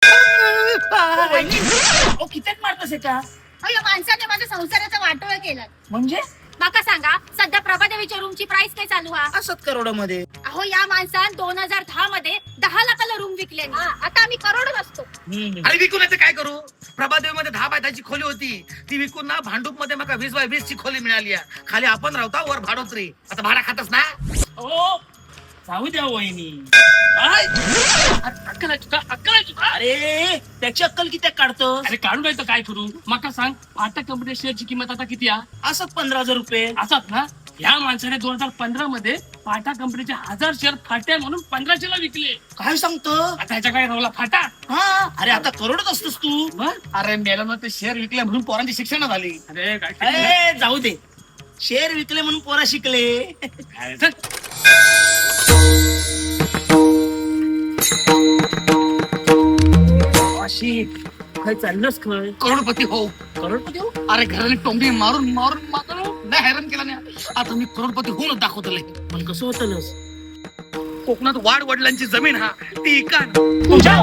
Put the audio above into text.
वहिनी, ओ कित्याक मारतस एका? अहो, या माणसाने माझ्या संसाराचं वाटोळ केलं. म्हणजे? माका सांगा, सध्या प्रभादेवीच्या रूमची प्राइस काय चालू हा? असत करोडामध्ये. अहो, या माणसान 2010 मध्ये 10 लाखाला रूम विकले. आता आम्ही करोडच असतो. अरे, विकून याचं काय करू? प्रभादेवी मध्ये 10 बाय 10 ची खोली होती, ती विकून ना भांडूप मध्ये माका 20 बाय 20 ची खोली मिळाली आहे. खाली आपण राहता, वर भाडोत्री. आता भाडा खातच ना. ओ, जाऊ द्या वहिनी. I! अरे, अक्कल आहे तुका? अक्कल आहे तुका? अरे, त्याची अक्कल कित्याक काढतो? अरे, काढून नाही तर काय करू? माका सांग, फाटा कंपनी शेअरची किंमत आता किती आहे? असत 15,000 रुपये. असाच ना? ह्या माणसाने 2015 मध्ये फाटा कंपनीचे 1000 शेअर फाट्या म्हणून 1500 ला विकले. काय सांगतो? आता ह्याच्या काय रावला फाटा? हा, अरे, आता करोडच असतोस तू. मग? अरे, मेला ना, ते शेअर विकले म्हणून पोरांची शिक्षण झाली. अरे, काय? ए, जाऊ दे, शेअर विकले म्हणून पोरा शिकले. काय? चल. अशी खय चाललंस खय? करोडपती हो. करोडपती हो? अरे, घराने टोंबी मारून मारून मारून नाही हैराण केला नाही. आता मी करोडपती होऊनच दाखवतले. पण कसं होतलंस? कोकणात वाड वडिलांची जमीन हा, ती इकान. तुझ्या